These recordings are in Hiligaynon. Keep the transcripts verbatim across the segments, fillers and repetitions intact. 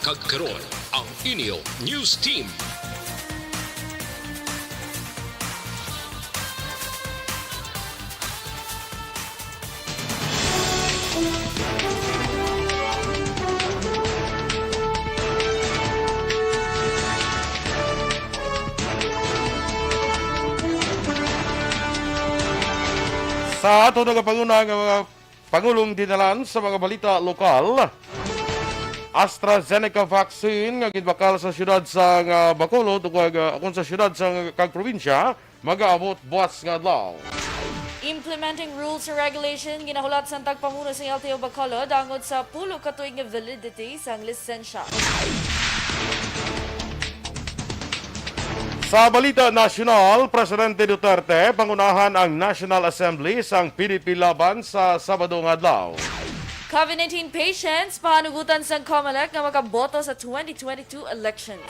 Kag karon, ang inyo news team. Sa ato nagapanguna nga mga pangulong dinalan sa mga balita lokal, AstraZeneca vaccine nga ginbakal sa siyudad sang, ah, Bacolod ug, ah, kon sa siyudad sang kag probinsya, magaabot buwas nga adlaw. Implementing rules and regulation ginahulat sang tagpamuno sa L T O Bacolod angod sa pulo ka tuig nga validity sang lisensya. Sa balita nasyonal, Presidente Duterte pangunahan ang National Assembly sang P D P Laban sa Sabado nga adlaw. COVID nineteen patients pahanugutan sang Comelec nga makaboto sa twenty twenty-two elections.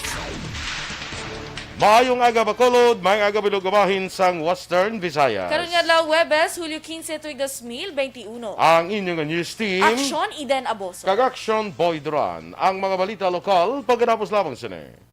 Maayong aga, Bacolod, maayong aga, bilog nga bahin sang Western Visayas. Karon nga adlaw, Huwebes, Hulyo quince, tuig dos mil bente uno. Ang inyo nga news team, Aksyon, Eden Aboso. Kag Aksyon, Boy Duran. Ang mga balita lokal, pagkatapos lamang sini.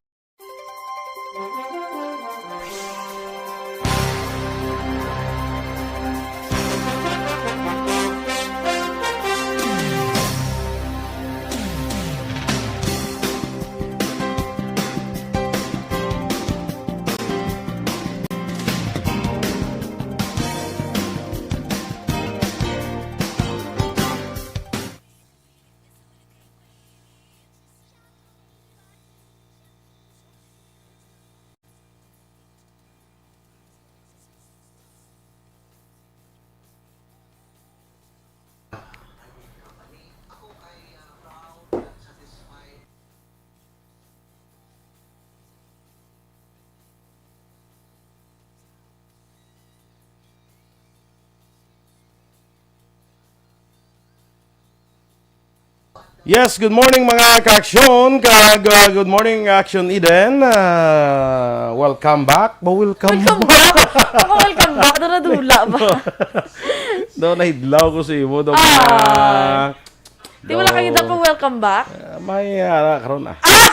Yes, good morning, mga ka-aksyon, kag, uh, good morning, Aksyon Eden. Uh, welcome back. Ba, welcome Welcome back. Back. Ako, welcome back. Dula-dula ba? Daw nahidlaw ko sa imo, daw Ay. mga Di wala kayo daw pa welcome back? Ah, may ara karon, ah. Ah,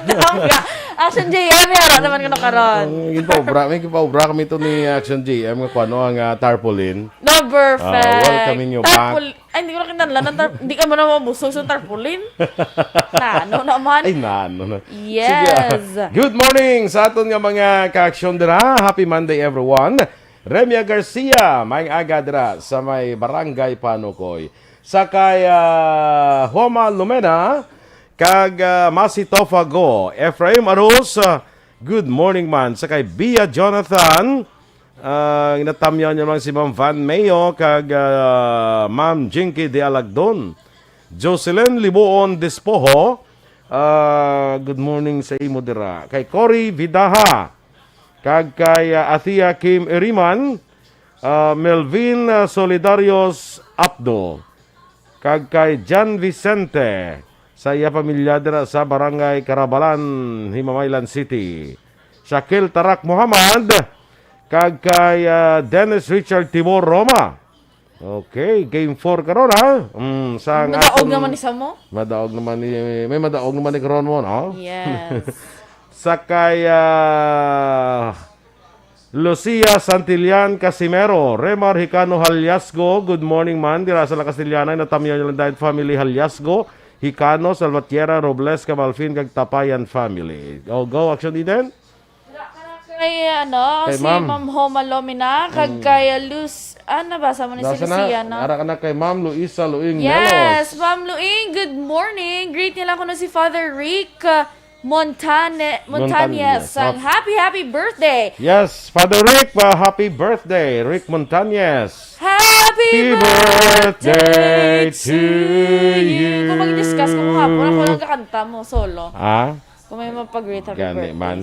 welcome back. Action J M, may ara naman kuno karon. Ang ginpaobra, may ginpaobra kami to ni Action J M nga kuno ang, ah, tarpaulin. No, perfect. Ah, welcoming you back. Tarpaul-, ay, hindi ko na kinahanglan ng tar-, hindi ka mo na mabusog sa tarpaulin. Nano naman. Ay, nano na. Yes. Sige, ah. Good morning sa aton nga mga ka-aksyon dira. Happy Monday, everyone. Remia Garcia, may aga dira sa may Barangay Panukoy. Sa kay, ah, Homa Lumena, kag, ah, Masi Tofago. Ephraim Arus, ah, good morning man. Sa kay Bia Jonathan, ah, natamyaw niya lang si Ma'am Van Mayo, kag, ah, Ma'am Jinky de Alagdon. Jocelyn Libuon Despojo, ah, good morning sa imo dira. Kay Cory Vidaha, kag kay, ah, Athea Kim Iriman, ah, Melvin, ah, Solidarios Apdo, kag kay Jan Vicente sa iya pamilya dira sa Barangay Carabalan, Himamaylan City. Shakil Tarak Muhammad, kag kay, ah, Dennis Richard Timor Roma. Okay, game four karon, ha? Mm, sa Madaog atong naman ni Samo? Madaog naman ni, may madaog naman ni karon mo, no? Yes. Sa kay, ah, Lucia Santillan Casimero, Remar Hicano Haliasgo, good morning man. Dira sa La Castellana, natamyaw niya lang dahil family Haliasgo, Hicano, Salvatierra, Robles, Camalfin, kag Tapayan family. Go, go, Action Eden. Kay, ano, Kay si Ma'am. Ma'am Homa Lomina, kag Mm. kay Luz, ah, nabasa mo ni si Nasa na? Lucia, no? Ara ka na kay Ma'am Luisa Luing Yes, Melos. Ma'am Luing, good morning. Greet nila ko na si Father Rick, uh, Montane-, Montañez. Montañez. Sang Oh. happy, happy birthday. Yes, Father Rick, uh, happy birthday, Rick Montañez. Happy Happy birthday birthday to to you. you. Kung mag-discuss ko mo hapon, ako lang kakanta mo, solo. Ah? Kung may mapag-greet, happy Gani birthday. man.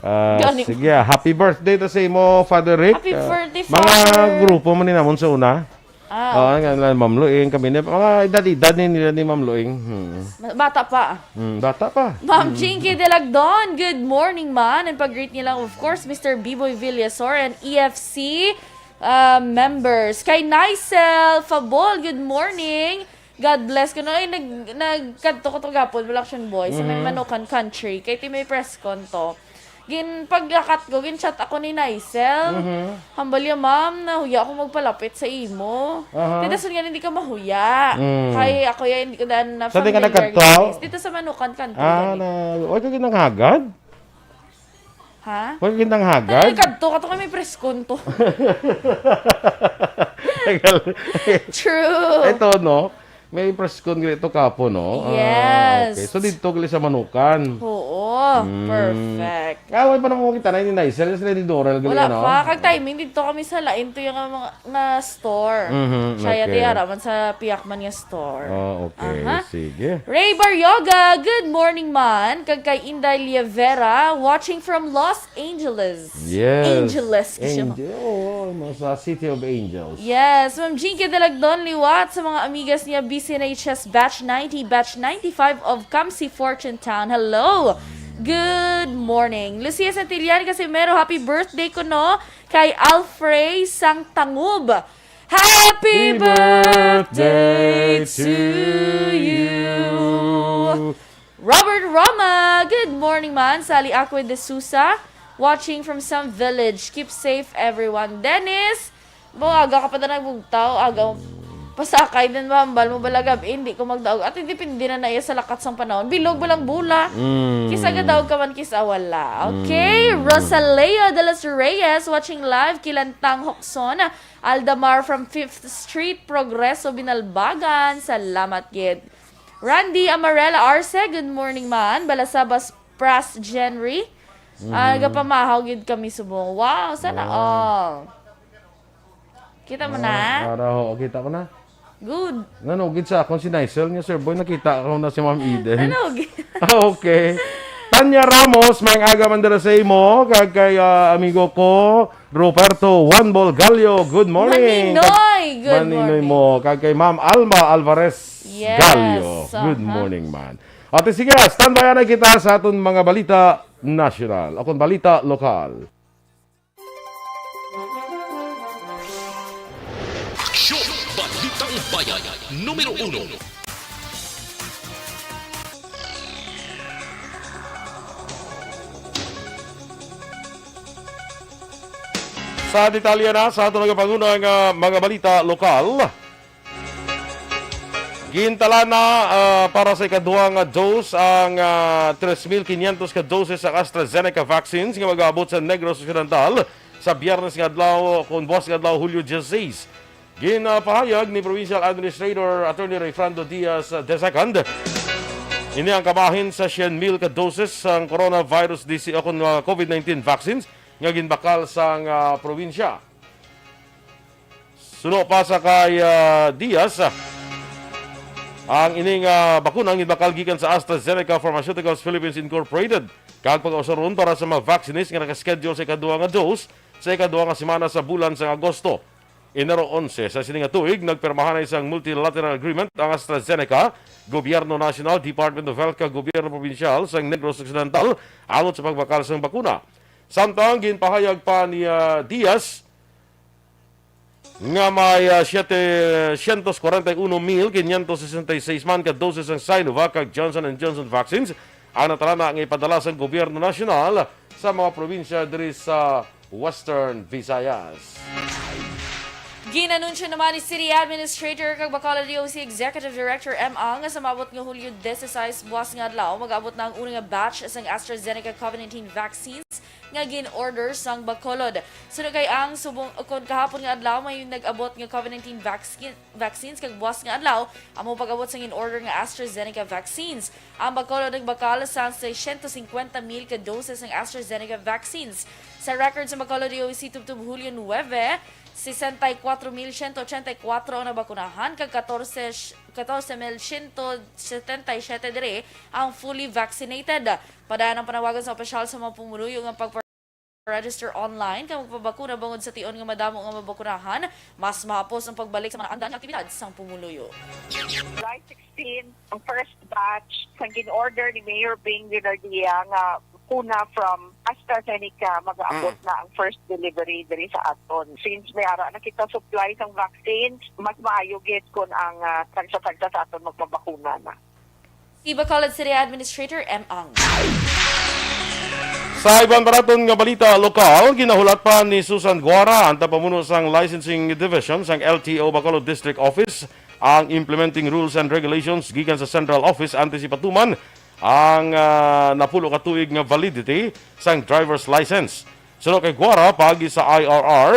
Ah, Gani. sige, ah, happy birthday to sa imo, Father Rick. Happy Ah, birthday, mga Father. grupo man ni namon sa una. Ah, Oo, okay. nga lang, Ma'am Luing, kami na, mga edad-edad ni nila ni Ma'am Luing. Hmm. Ma-, bata pa. Hmm, bata pa. Ma'am Hmm. Jinky Delagdon, good morning, man. And pag-greet niya lang, of course, Mister Biboy Villasor and E F C, uh, members. Kay Nicel Fabol, good morning. God bless ko. No, ay, nag, nagkadto ko to gapon, Wala Action Boy, sa may Mhm. Manukan Country. Kay ti may press con to. Gin, paglakat ko, gin-chat ako ni Nicel. Mhm. Hambal ya, ma'am, nahuya ako magpalapit sa imo. Aha. Ti dason nga hindi ka mahuya. Mm. Kay ako ya, hindi ko daan na Sa di ka familiar nagkadto? Guys. Dito sa Manukan Country Ah, gani. Na, oy, ka ginanghagad? Ha? Oy, ka ginanghagad? Ay, kadto ka to kami press con to. True. Ito, no? May press con gali to kapo, no? Ah, Yes. Okay. So, dito gali sa Manukan. Oo, Mm. perfect. Ah, wala pa naman kita na ni Nicel, sila ni Doral gali, Wala no? pa. Kag timing, dito kami sa lain to yung mga, nga store. Mhm, Siya okay. Yati haraman sa Piakman nga store. Oh, okay. Aha. Sige. Ray Baryoga, good morning, man. Kag kay Inday Lievera, watching from Los Angeles. Yes. Angeles, gusto mo? Angel, oh, no, sa City of Angels. Yes, Ma'am Jinky Dalagdon, liwat sa mga amigas niya, B C N H S Batch ninety, Batch ninety-five of Camsi Fortune Town. Hello! Good morning. Lucia Santillan Casimero, happy birthday ko, no? Kay Alfrey Sangtangub. Happy Happy birthday birthday to to you! you! Robert Roma, good morning, man. Sally Aquid de Sousa, watching from some village. Keep safe, everyone. Dennis, mo aga ka pa na nagbugtaw, aga mo pasakay din, mahambal mo ba lagab? Hindi ko magdaog. At depende na na iya sa lakat sang panahon. Bilog ba lang bula? Mm. Kisa gadaog ka man, kisa wala. Okay, Mm. Rosalea de los Reyes, watching live, Kilantang, Hokson. Aldamar from Fifth Street, Progreso, Binalbagan. Salamat gid. Randy Amarela Arce, good morning, man. Balasabas Pras Genry. Mhm. Ah, gapamahaw gid kami subong. Wow, sana Wow. all. Kita mo Ah, na? Araw, kita ko na. Good. Ngano, gid sa akon si Nicel nga, Sir Boy, nakita ko na si Ma'am Eden. Ano? Ah, okay. Tanya Ramos, may aga man dira sa imo, kag kay, ah, amigo ko, Ruperto Juan Bolgallo, good morning. Maninoy, good Maninoy morning. Mo, kag kay Ma'am Alma Alvarez Yes, Gallo, good aha. Morning, man. Ate, sige, standby na kita sa aton mga balita nasyonal. Akon balita lokal. Aksyon! Balitang Bayan, numero uno. Sa detalye na sa aton nagapanguna nga mga balita lokal. Gintala na, ah, para sa ikaduha nga dose ang, ah, tres mil quinientos ka doses sa AstraZeneca vaccines nga mag-aabot sa Negros Occidental sa Biyernes nga adlaw, kon buwas nga adlaw, Hulyo dieciséis. Ginapahayag ni Provincial Administrator Attorney Rayfrando Diaz the second, ini ang kabahin sa syen mil ka doses sang coronavirus disease o kon, ah, COVID nineteen vaccines nga ginbakal sang, ah, probinsya. Suno pa sa kay, ah, Diaz, ah, ang ining, ah, bakuna ginbakal gikan sa AstraZeneca Pharmaceuticals Philippines Incorporated, kag pag-usaron para sa mga vaccinees nga naka-schedule sa ikaduha nga dose sa ikaduha nga semana sa bulan sang Agosto. Enero onse sa sini nga tuig, nagpirmahan na isang multilateral agreement ang AstraZeneca, Gobyerno Nasyonal, Department of Health, kag Gobyerno Probinsyal sang Negros Occidental angot sa pagbakal sang bakuna. Samtang ginpahayag pa ni, ah, Diaz, nga may, ah, setecientos kwarenta y uno mil quinientos sesenta y seis man ka doses sang Sinovac kag Johnson and Johnson vaccines ang natalana nga ipadala sang gobyerno nasyonal sa mga probinsya diri sa Western Visayas. Ginanunsyo naman ni City Administrator kag Bacolod D O C Executive Director M. Ang nga sa maabot nga Hulyo dieciséis, buwas nga adlaw, mag-abot na ang una nga batch sang AstraZeneca COVID nineteen vaccines nga gin-order sang Bacolod. Suno kay ang subong kon kahapon nga adlaw, may nag-abot nga COVID nineteen vaccine, vaccines, kag buwas nga adlaw, amo pag-abot sang gin-order nga AstraZeneca vaccines. Ang Bacolod nagbakal sang seiscientos cincuenta mil ka doses sang AstraZeneca vaccines. Sa record sa Bacolod D O C, tubtob Hulyo nuebe, sesenta y cuatro mil ciento ochenta y cuatro ang nabakunahan, kag katorse, katorse mil ciento setenta y siete diri ang fully vaccinated. Padaan ang panawagan sa opisyal sa mga pumuluyo nga pagpa-register online kag magpabakuna bangod sa tion nga madamo nga mabakunahan, mas mahapos ang pagbalik sa mga andal nga aktibidad sang pumuluyo. July sixteen, ang first batch sang gin-order ni Mayor Bing Villardia nga Una, from AstraZeneca, mag-aabot Mm. na ang first delivery diri sa aton. Since may ara na kita supply sang vaccine, mas maayo gid kung ang, ah, tagsa-tagsa sa aton magpabakuna na. Si Bacolod City Administrator M. Ang. Sa iban pa naton nga balita lokal, ginahulat pa ni Susan Guara, ang tapamuno sang Licensing Division sang L T O Bacolod District Office, ang implementing rules and regulations gikan sa Central Office antes ipatuman ang, ah, napulo ka tuig nga validity sang driver's license. Suno kay Guara, paagi sa I R R,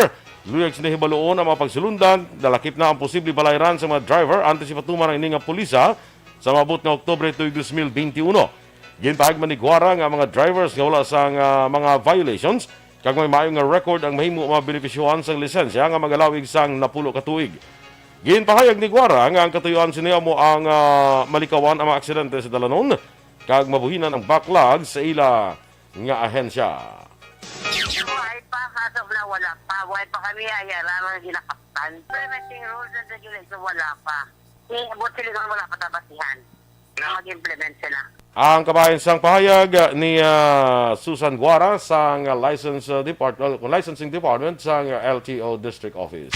luyag sini hibaluon ang mga pagsulundan, nalakip na ang posible balayran sa mga driver antes ipatuman ang ini nga pulisa sa maabot nga Oktubre tuig dos mil benti uno. Ginpahayag man ni Guara nga ang mga drivers nga wala sang, ah, mga violations kag may maayo nga record ang mahimo mabenepisyohan sang lisensya nga magalawig sang napulo ka tuig. Ginpahayag ni Guara nga ang katuyoan sini amo ang, ah, malikawan ang mga aksidente sa dalanon kag mabuhinan ang backlog sa ila nga ahensya. Buhay pa, as of now, wala pa. Buhay pa kami, ay, alam ang ginakaptan. Implementing rules and regulations, wala pa. Ni, buti sila wala pa tabatihan na mag-implement sila. Ang kabahin sang pahayag ni, ah, Susan Guara sang License, ah, Depart-, uh, Licensing Department sang L T O District Office.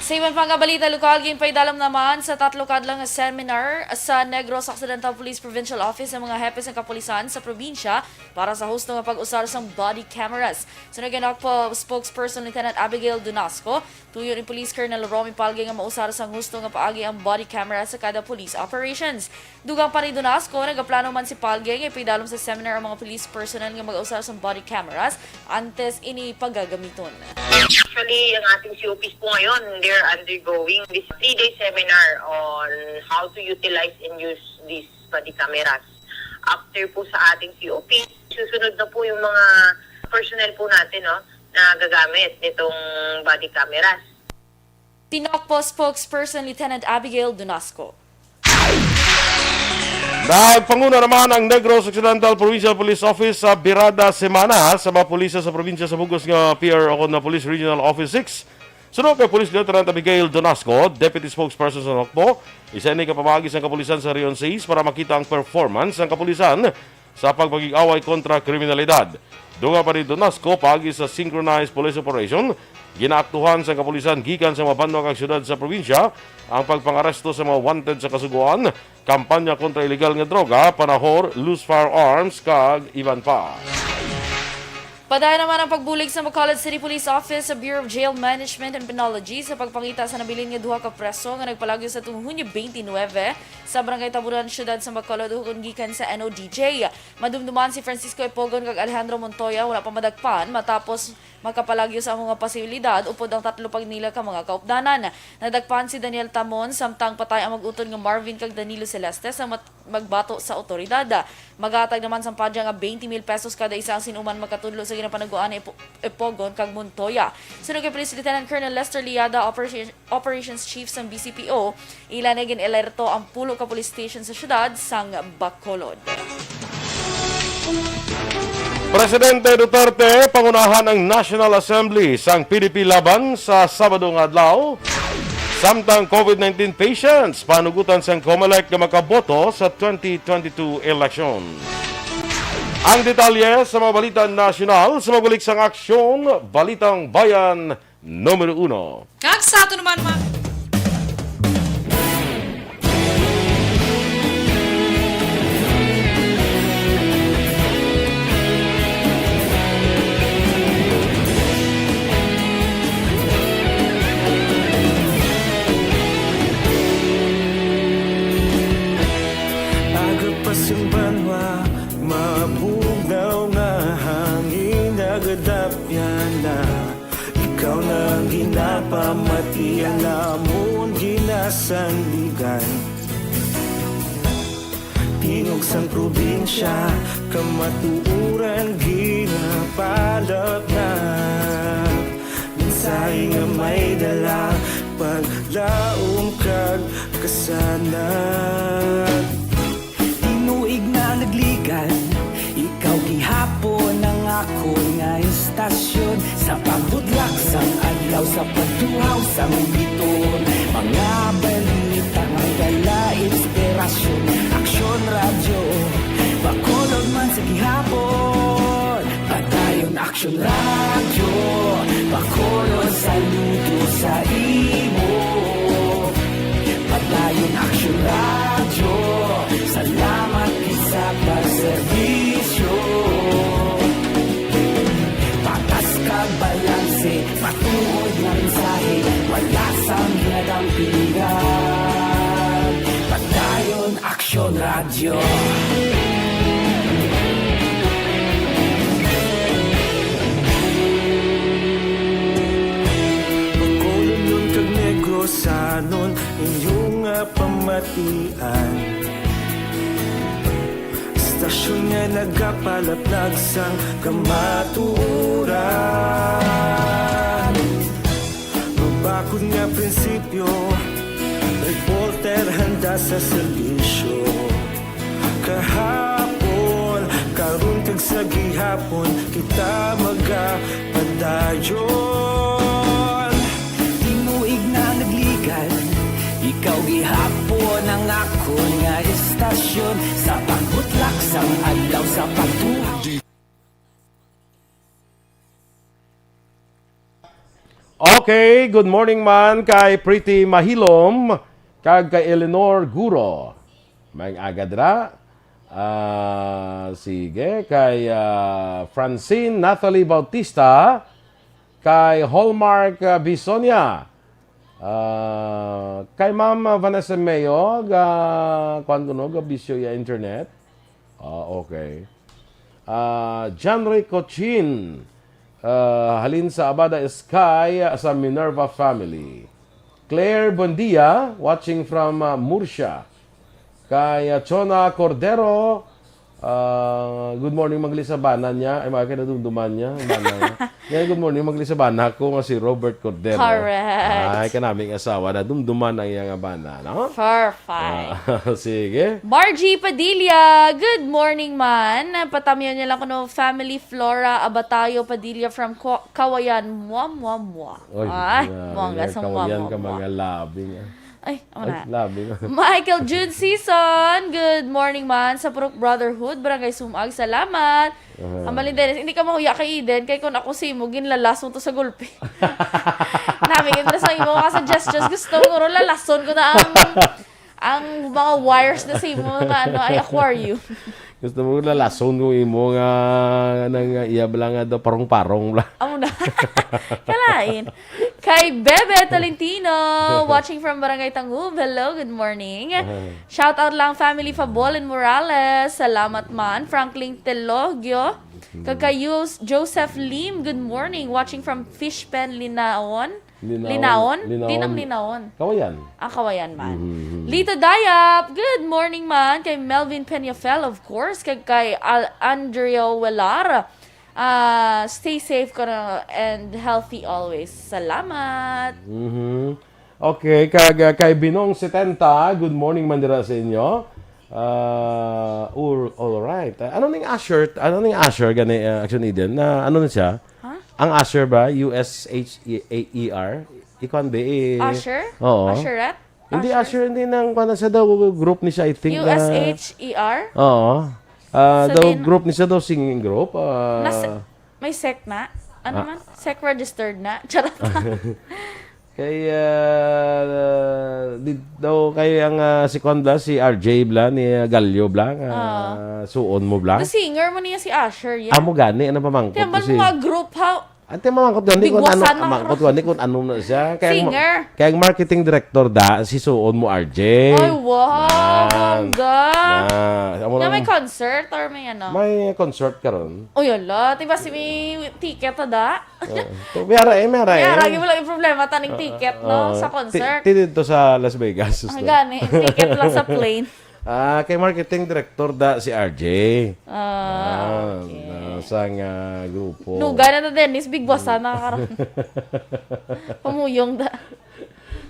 Sa iban pa nga balita lokal, ginpaidalom naman sa tatlo ka adlaw nga seminar sa Negros Occidental Police Provincial Office ang mga hepe sang kapulisan sa probinsya para sa husto nga pag-usar sang body cameras. Suno kay NOCPO spokesperson Lieutenant Abigail Dunasco, tuyo ni Police Colonel Romy Palge nga mausar sang husto nga paagi ang body camera sa kada police operations. Dugang pa ni Dunasco, nagaplano man si Palge nga ipaidalom sa seminar ang mga police personnel nga mag-usar sang body cameras antes ini pagagamiton. Actually, ang ating C O Ps po ngayon, they're undergoing this three-day seminar on how to utilize and use these body cameras. After po sa ating C O P, susunod na po yung mga personnel po natin, no, na gagamit nitong body cameras. Si NOCPO spokesperson Lieutenant Abigail Dunasco. Nagpanguna naman ang Negros Occidental Provincial Police Office sa Birada Semana sa mga pulis sa probinsya sa bug-os nga P R o kon na Police Regional Office six. Suno kay Police Lieutenant Abigail Donasco, Deputy Spokesperson sa NOCPO, isa ini ka pamaagi sang kapulisan sa Region six para makita ang performance sang kapulisan sa pagpakig-away kontra kriminalidad. Dugang pa ni Donasco, paagi sa synchronized police operation, ginaaktuhan sang kapulisan gikan sa mga banwa kag syudad sa probinsya ang pagpangaresto sa mga wanted sa Kasugoan, kampanya kontra iligal nga droga, panahor, loose firearms, kag iban pa. Padayon naman ang pagbulig sa Bacolod City Police Office sa Bureau of Jail Management and Penology sa pagpangita sa nabilin nga duha ka preso nga nagpalagyo sa tuong Hunyo twenty-nine sa Barangay Tabunan, Siyudad sa Bacolod, ukon gikan sa N O D J. Madumduman si Francisco Epogon kag Alejandro Montoya wala pa madakpan matapos makapalagyo sa amo nga pasilidad upod ang tatlo pa nila ka mga kaupdanan. Nadakpan si Daniel Tamon, samtang patay ang mag-utod nga Marvin kag Danilo Celeste sa mat-, magbato sa awtoridad. Maghatag naman sang padya nga twenty mil pesos kada isa ang sin-o man makatudlo sa ginapanaguan ni Epo-, Epogon kag Montoya. Suno kay Police Lieutenant Colonel Lester Liada, Operation Operations Chief sang B C P O, ila na gin-alerto ang pulo ka police station sa siyudad sang Bacolod. Presidente Duterte pangunahan ang National Assembly sang P D P Laban sa Sabado nga adlaw, samtang COVID nineteen patients panugutan sang Comelec nga makaboto sa twenty twenty-two election. Ang detalye sa mga balita nasyonal sa magbalik sang Aksyon, Balitang Bayan, numero uno. Kag sa ato naman, mga Aga pa sing banwa, mabugnaw nga hangin, nagadapyan na. Ikaw na ang ginapamati, ang amon ginasandigan. Tingog sang probinsya, kamatuoran ginapalapnap. Mensahe nga may dala, paglaom kag kasanag. Tinuig na nagligan, ikaw gihapon ang akon nga istasyon. Sa pagbudlak sang adlaw, sa pagduhaw sang biton, mga balita nga dala inspirasyon. Aksyon Radyo, Bacolod man sa gihapon. Action Radio, pakulo sa luto sa imo. Padayon Action Radio, salamat gid sa pagserbisyo. Patas ka balanse, matuod nga mensahe, wala sang ginadampingan. Padayon Action Radio. Bacolod kag Negrosanon, inyo nga pamatian. Istasyon nga nagapalaplag sang kamatuoran. Mabakod nga prinsipyo, reporter handa sa serbisyo. Kahapon, karon kag sa gihapon, kita magapadayon. Tinuig na nagligad, ikaw gihapon ang akon nga istasyon. Sa pagbutlak sang adlaw, sa pagtuo. Okay, good morning man kay Pretty Mahilom kag kay Eleanor Guro. May aga dira. Ah, sige, kay, ah, Francine Natalie Bautista, kay Hallmark, ah, Bisonia. Ah, kay Ma'am Vanessa Mayo, ga, kuwan ko, no, ga bisyo ya internet. Ah, okay. Ah, John Ray Cochin, ah, halin sa Abada Sky, ah, sa Minerva family. Claire Bondia, watching from, ah, Murcia. Kay, ah, Chona Cordero, ah, good morning, Mangli sa bana niya. Ay, mga kinadumduman niya, ang bana niya. Yan, good morning, Mangli sa bana ko nga si Robert Cordero. Correct. Ay, kanaming asawa, nadumduman ang iyang bana, no? Perfect. Ah, sige. Margie Padilla, good morning, man. Patamyaw niya lang kuno, family Flora Abatayo Padilla from Kwa-, Kawayan. Mwa, mwa, mwa. Oy, Ay, ah, muangga yeah, sa mwa, Kawayan mwa, ka mwa. Mga labing, ah. Ay, amo Ay, na. Labing, ah. Michael June Season, good morning, man. Sa Purok Brotherhood, Barangay Sumag, salamat. Ah. Ang Malindenes, hindi ka mahuya kay Eden, kay kung ako si mo, ginlalas mo to sa gulpi. Nami, ito na sa imo mga suggestions. Gusto mo, ro, lalason ko na ang, ang mga wires na sa imo na, ano, ay aquarium. Gusto mo lalason ko imo nga, nang, nga iya bala nga daw parong-parong bala. Amo na. Kalain. Kay Bebe Tolentino, watching from Barangay Tangub. Hello, good morning. Ah. Shout out lang family Fabol and Morales. Salamat man. Franklin Telogio. Kag kay Yos-, Joseph Lim, good morning. Watching from Fishpen, Linaon. Linaon. Linaon? Linaon. Di nang Linaon. Kawayan. Ah, Kawayan man. Mhm. Lito Dayap, good morning man. Kay Melvin Peñafel, of course. Kag kay Al-, Andrea Welar. Ah, stay safe ka na and healthy always. Salamat. Mhm. Okay, kag, ah, kay Binong setenta, good morning man dira sa inyo. Ah, all, all right. Ah, ano ning usher? Ano ning usher gani, ah, Action Eden? Na ano na siya? Ha? Ang usher ba? U S H E A E R? Ikaw, hindi eh. Usher? Oo. Usherette? Hindi, Usher? Usher, hindi nang, kuwan na siya daw, group ni siya, I think, na U S H E R? Oo. Ah, Sa daw din- group ni siya daw, singing group. Ah, Nas-, may sec na? Ano Ah. man? Sec registered na? Charot. Kay, ah, di, daw kay ang, ah, si kuwan bala, si R J bala, ni, ah, Gallo bala, nga Ah. suon mo bala. The singer mo niya si Usher, yeah. Amo gani, ano pamangkot Kaya ko man si mga group, ha? Ante, mamangkot gani kung ano, Bigwasan na mamangkot karon. Gani kung ano na siya. Kaya ang ma-, Singer. Kaya ang marketing director da, si suon mo, R J. Ay, wow, Nan. Bongga. Na, amo Nga lang. May concert or may ano? May concert karon. Uy, ala, di ba si may ticket na da? Oo. May ara eh, may ara eh. May ara, yung wala yung problema, taning Ah, ticket, no? ah, Sa ti-, concert. Ti dito sa Las Vegas, Ang no? Gani, ticket lang sa plane. Ah, kay marketing director da si R J. Ah, Ah, okay. Na, sa nga grupo. Nugay na ta, Dennis, bigwasan na karon. Pamuyong da.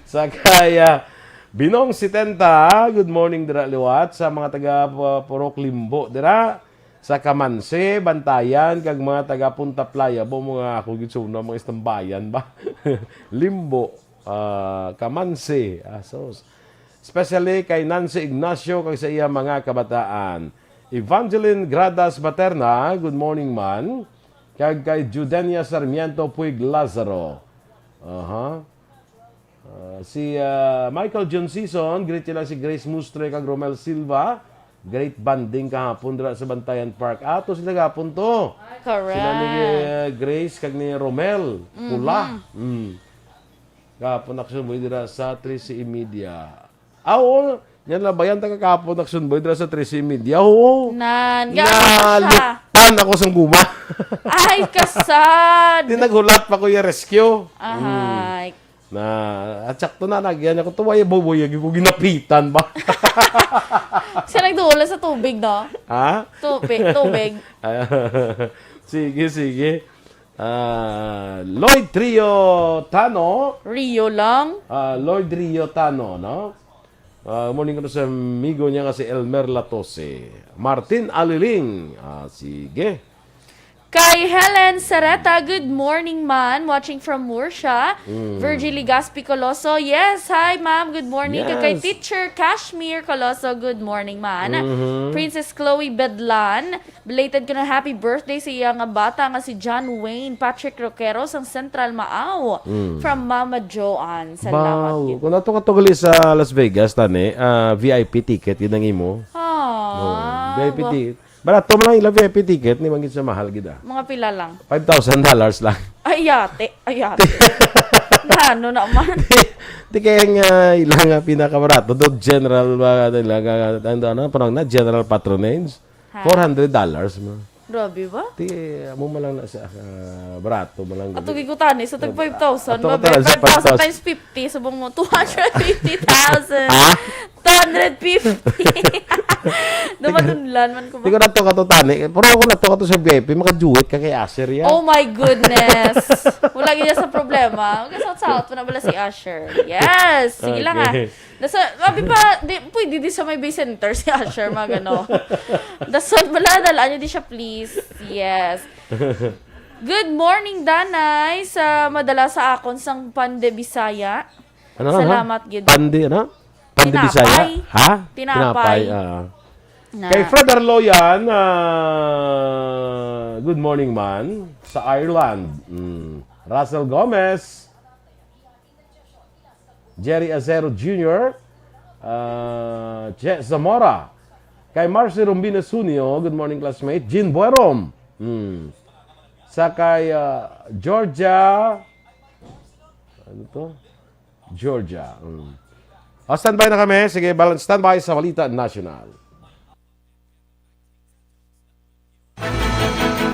Sa kaya, Binong setenta, good morning dira liwat sa mga taga, uh, Purok Limbo dira. Sa Kamansi, Bantayan, kag mga taga Punta Playa, bo, mga ako gid suna, mga istambayan ba? Limbo, ah, Kamansi, ah, sus. Especially kay Nancy Ignacio kag sa iya mga kabataan. Evangeline Gradas Baterna, good morning man. Kag kay Judenia Sarmiento Puig Lazaro. Aha. Ah, si, ah, Michael John Season, greet nila si Grace Mustre kag Romel Silva. Great bonding kahapon dira sa Bantayan Park. Ato sila gapon to. Correct. Sila ni, eh, Grace kag ni Romel. Pula. Mhm. Mm. Kahapon ako sumboy dira sa trese y media. Ah, oo. Yan lang ba yan? Taga kahapon ako sumboy dira sa trese y media. Oo. Nan, gapon siya. Nalukpan ako sa guma. Ay, kasad. Di naghulat pa ko yung rescue. Ahay. Mm. Na, at sakto na, nagyan ako, tuwaya, bubuya, ko ginapitan ba? Siya nagduulan sa tubig, no? Ha? Tupi-, tubig. Ah, sige, sige. Ah, Lloyd Trio Tano. Rio lang. Ah, Lloyd Rio Tano, no? Ah, morning ko sa amigo niya nga si Elmer Latose. Martin Aliling. Ah, sige. Kay Helen Sereta, "Good morning, man. Watching from Murcia." Mm. Virgie Legaspi Coloso, "Yes, hi, ma'am. Good morning." Kag kay Yes. Teacher Kashmir Coloso, "Good morning, man." Mhm. Princess Chloe Bedlan, belated ko na happy birthday sa iya nga bata nga si John Wayne Patrick Roquero sang Central Maaw. Mm. From Mama Joanne. Salamat Wow. gid. Kung ato ka tugali sa Las Vegas, tani, ah, V I P ticket, yun ang imo. Ah, No, V I P wa- ticket. Barato man lang ila V I P ticket, ni man gid sa mahal gid, ah. Mga pila lang? Five thousand dollars lang. Ay, yate. Ay, yate. Nano naman? Di, di kaya nga ila nga pinakabarato. Do general ba nila, nga, ano, ano, parang na, general patronage? Ha? Four hundred dollars mo. Grabe ba? Di, amo man lang na sa, ah, barato man lang Ato gid. Gikutani sa tag five thousand, Ato mabe. Kutani sa Five thousand five thousand. Times fifty, subong mo, two hundred fifty thousand. Ha? Two hundred fifty. Dumadunlan man ko ba? Di ko na to katutani. Pero ako na to kato sa V I P, makajuwit ka kay Asher, ya. Oh my goodness. Wala gid sa problema. Magkasot-sot pa na bala si Asher. Yes. Sige lang, ha. Okay. Nasa, sabi pa, di, pwede di sa may Bay Center si Asher, mga gano. Dason bala, dalaan niyo di siya, please. Yes. Good morning, Danay. Sa madala sa akon sang Pande Bisaya. Ano, ano? Salamat gid. Pandi, ano? Pandi Tinapay. Bisaya? Ha? Tinapay. Tinapay, ah. Na. Kay Fred Arloyan, ah, good morning, man. Sa Ireland. Mm. Russell Gomez. Jerry Acero Junior, ah, Che Zamora. Kay Marcy Rombina Sunio, good morning, classmate. Jean Buerom. Hmm. Sa kay, ah, Georgia, ano to? Georgia. Hmm. Ah, standby na kami. Sige, bal-, standby sa Balita National.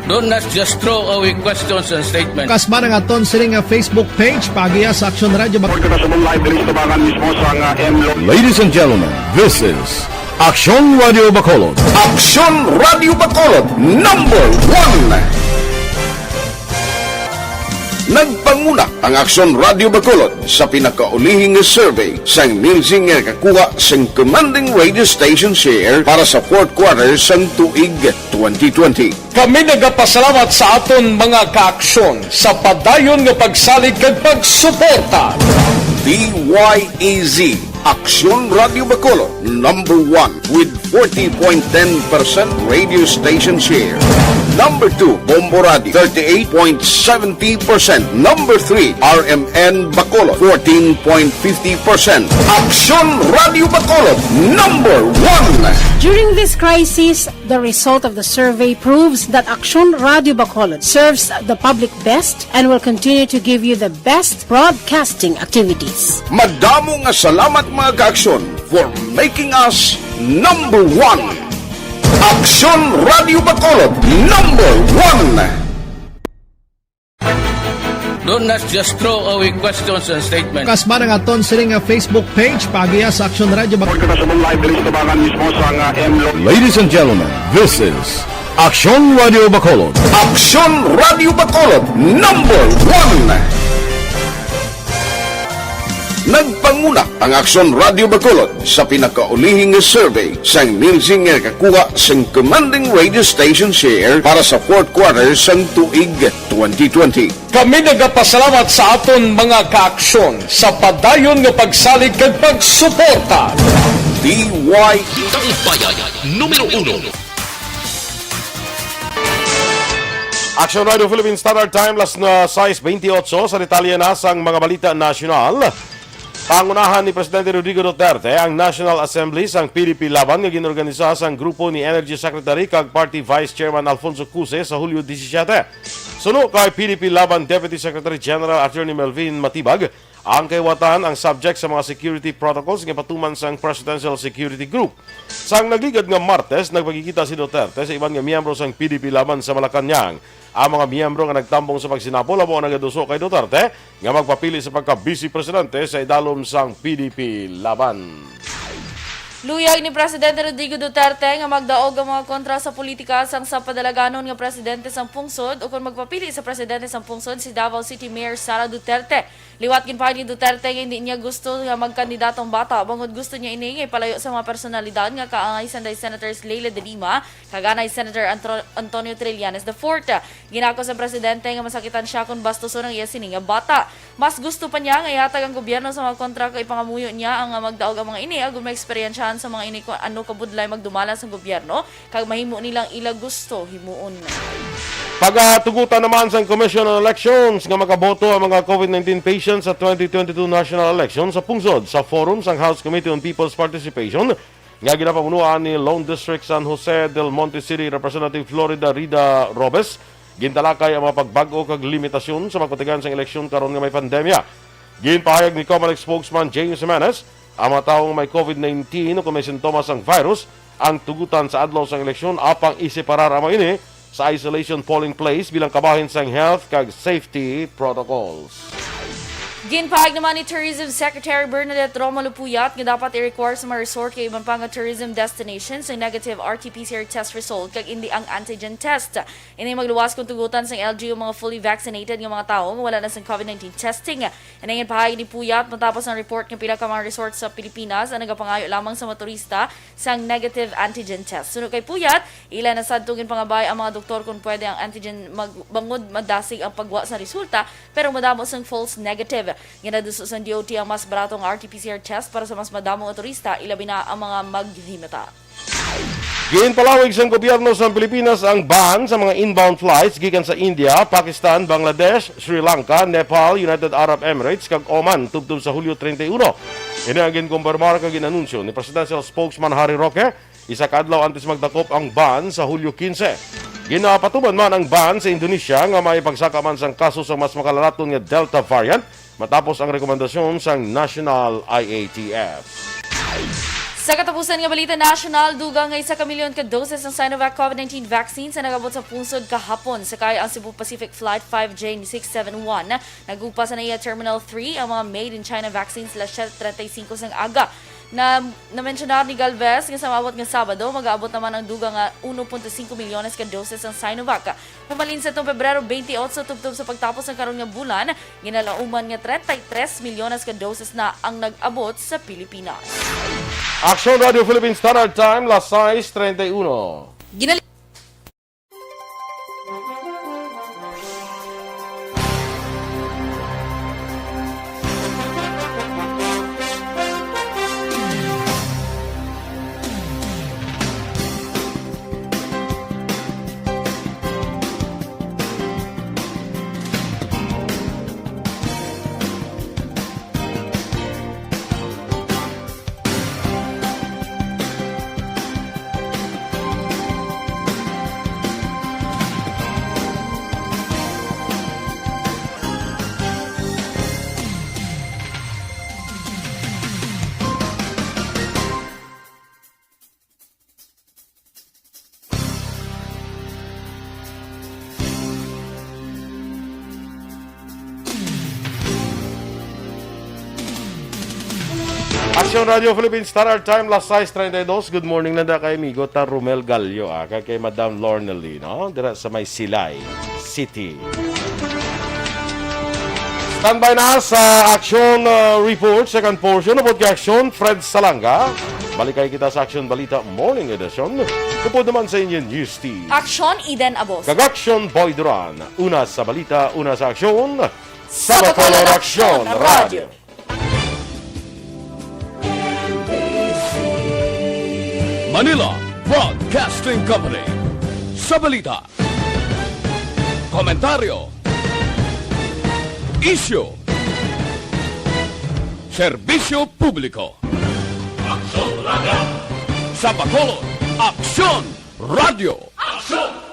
Don't just throw away questions and statements. Kasma ang aton sini nga Facebook page, paagiha sa Aksyon Radio Bac- Report kita sa live diri sa tubangan mismo sa nga M Lo- Ladies and gentlemen, this is Aksyon Radio Bacolod. Aksyon Radio Bacolod, number one. Nagpanguna ang Aksyon Radio Bacolod sa pinakaulihi nga survey sang Nielsen nga nakakuha sang commanding radio station share para sa fourth quarter sang tuig twenty twenty. Kami nagapasalamat sa aton mga kaaksyon sa padayon nga pagsalig kag pagsuporta. D Y E Z, Aksyon Radio Bacolod, number one with forty point ten percent radio station share. Number two, Bombo Radio, thirty-eight point seventy percent. Number three, R M N Bacolod, fourteen point fifty percent. Aksyon Radio Bacolod, number one. During this crisis, the result of the survey proves that Aksyon Radio Bacolod serves the public best and will continue to give you the best broadcasting activities. Madamo nga salamat, mga kaaksyon, for making us number one. Aksyon Radio Bacolod, number one. Don't just throw away questions and statements. Kasma ang aton sini nga Facebook page, paagiha sa Aksyon Radio Bac- Report kita sa live diri sa tubangan mismo sa nga M Lo- Ladies and gentlemen, this is Aksyon Radio Bacolod. Aksyon Radio Bacolod, number one. Nagpanguna ang Aksyon Radio Bacolod sa pinakaulihi nga survey sang Nielsen nga nakakuha sang commanding radio station share para sa fourth quarter sang tuig twenty twenty. Kami nagapasalamat sa aton mga kaaksyon sa padayon nga pagsalig kag pagsuporta. D Y Tambayan numero uno. Action Radio Philippines Standard Time, las na sais bentiocho. Sa detalye na sang mga balita nasyonal, pangunahan ni Presidente Rodrigo Duterte ang National Assembly sang P D P Laban nga ginorganisa sang grupo ni Energy Secretary kag Party Vice Chairman Alfonso Cuse sa Hulyo disisiete. Suno kay P D P Laban Deputy Secretary General Attorney Melvin Matibag, ang kaiwatan ang subject sa mga security protocols nga patuman sang Presidential Security Group. Sang nagligad nga Martes, nagpakigkita si Duterte sa iban nga miyembro sang P D P Laban sa Malacañang. Ang mga miyembro nga nagtambong sa pagsinabol amo ang nagaduso kay Duterte nga magpapili sa pagka-Vice Presidente sa idalom sang P D P Laban. Luyag ni Presidente Rodrigo Duterte nga magdaog ang mga kontra sa politika sang sa padalaganon nga presidente sang pungsod ukon magpapili sa presidente sang pungsod si Davao City Mayor Sara Duterte. Liwat ginpahayag ni Duterte nga hindi niya gusto nga magkandidato ang bata, bangod gusto niya ini nga ipalayo sa mga personalidad nga kaangay sanday Senators Leila de Lima kag anay Senator Antro-, Antonio Trillanes the fourth. Ginako sa presidente nga masakitan siya kon bastuson ang iya sini nga bata. Mas gusto pa niya nga ihatag ang gobyerno sa mga kontra kag ipangamuyo niya ang nga magdaog ang mga ini agud maeksperiensyahan sa mga ini kung ano kabudlay magdumala sa gobyerno kag mahimo nilang ila gusto himuon. Pagatugutan naman sang Commission on Elections nga makaboto ang mga COVID nineteen patients sa twenty twenty-two national election sa pungsod. Sa forum sang House Committee on People's Participation nga ginapamunuan ni Lone District San Jose del Monte City Representative Florida Rida Robes, gintalakay ang mga pagbag-o kag limitasyon sa mga kutigan sang eleksyon karon nga may pandemya. Ginpahayag ni Comelec spokesman James Jimenez, ang mga tawo nga may COVID nineteen o kung may sintomas sang virus ang tugutan sa adlaw sang eleksyon, apang iseparar amo ini sa isolation polling place bilang kabahin sang health kag safety protocols. Ginpahayag naman ni Tourism Secretary Bernadette Romulo Puyat nga dapat i-require sa mga resort kag iban pa nga tourism destinations ang negative R T P C R test result kag indi ang antigen test. Ini magluwas kung tugutan sang L G U mga fully vaccinated nga mga tawo nga wala na sang COVID nineteen testing. Ini ang pahayag ni Puyat matapos ang report nga pila ka mga resort sa Pilipinas ang nagapangayo lamang sa mga turista sang negative antigen test. Suno kay Puyat, ila na sadto ginpangabay ang mga doktor kung pwede ang antigen mag-, bangod madasig ang pagwa sa resulta, pero madamo sang false negative. Ginaduso sang D O T ang mas barato nga R T P C R test para sa mas madamo nga turista, ilabi na ang mga maghimata. Ginpalawig sang gobyerno sang Pilipinas ang ban sa mga inbound flights gikan sa India, Pakistan, Bangladesh, Sri Lanka, Nepal, United Arab Emirates, kag Oman tubtob sa Hulyo treinta y uno. Ini ang ginkumpirmar kag gin-anunsyo ni Presidential Spokesman Harry Roque, isa ka adlaw antes magdakop ang ban sa Hulyo quince. Ginapatuman man ang ban sa Indonesia nga may pagsaka man sang kaso sang mas makalalaton nga Delta variant, matapos ang rekomendasyon sang National I A T F. Sa katapusan nga balita nasyonal, dugang nga isa ka milyon ka doses ang Sinovac COVID nineteen vaccine sa nag-abot sa pungsod kahapon, sakay ang Cebu Pacific Flight five J six seven one. Nag-ugpas na iya Terminal three ang mga made in China vaccines alas siyete treinta y cinco sang aga. Na, namensyonar ni Galvez nga sa maabot nga Sabado, mag-aabot naman ang dugang nga uno punto singko milyones ka doses ang Sinovac. Humalin sa tong Pebrero twenty-eight, tubtob sa pagtapos sang karon nga bulan, ginalauman nga treinta y tres milyones ka doses na ang nag-abot sa Pilipinas. Action Radio Philippines Standard Time, las sais treinta y uno. Ginal- Action Radio Philippines Standard Time, las sais treinta y dos. Good morning na da kay amigo ta Romel Gallo, ah, kag kay Madam Lornely, no? Dira sa may Silay City. Standby na sa Action, uh, Report, second portion. Upod kay Action, Fred Salanga. Balik kay kita sa Action Balita Morning Edition. Upod naman sa inyo News Team. Action, Eden Abos. Kag Action, Boy Duran. Una sa balita, una sa aksyon. Sa Bacolod Action Radio. Manila Broadcasting Company. Sa balita. Komentaryo. Isyu. Serbisyo publiko. Aksyon Radio. Sa Bacolod, Aksyon Radio. Aksyon